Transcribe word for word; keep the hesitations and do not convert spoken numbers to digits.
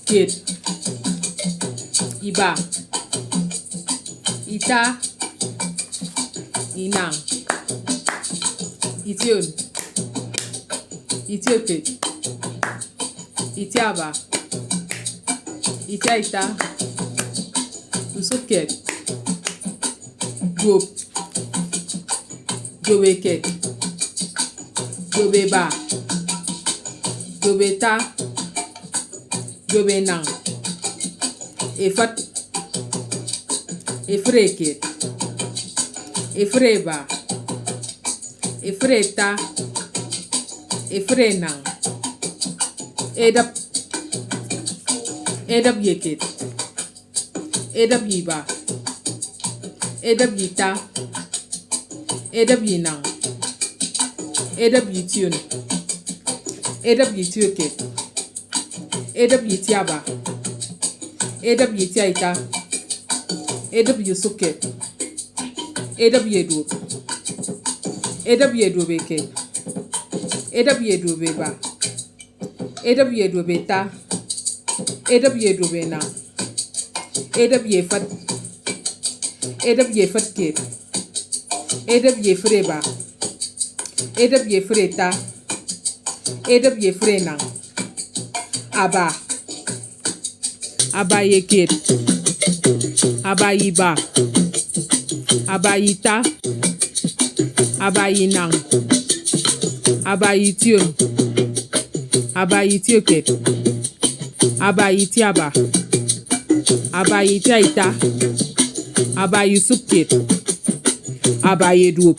kiet, iba, ita, inañ, ition, itiokiet, itiaba, itiaita, usụkkiet, duop, duop eket, duop eba, duop ita, duop enañ, efịt, efịt eket, efịt eba, efịt ita, efịt enañ, edịp, edịp ye eket, edịp ye iba, edịp ye ita, edịp ye inañ, edịp ye ition, edịp ye itiokiet, edịp ye itiaba, edịp ye itiaita, edịp ye usụkkiet, edịp ye duop, edịp ye duop eket, edịp ye duop eba, edịp ye duop ita, edịp ye duop enañ, edịp ye efịt, edịp ye efịt kiet, edịp ye efịt eba, edịp ye efịt ita, edịp ye efịt enañ, aba, aba ye kiet, aba ye iba, aba ye ita, aba ye inañ, aba ye ition, aba ye itiokiet, aba ye itiaba, aba ye itiaita, aba ye usụkkiet, aba ye duop,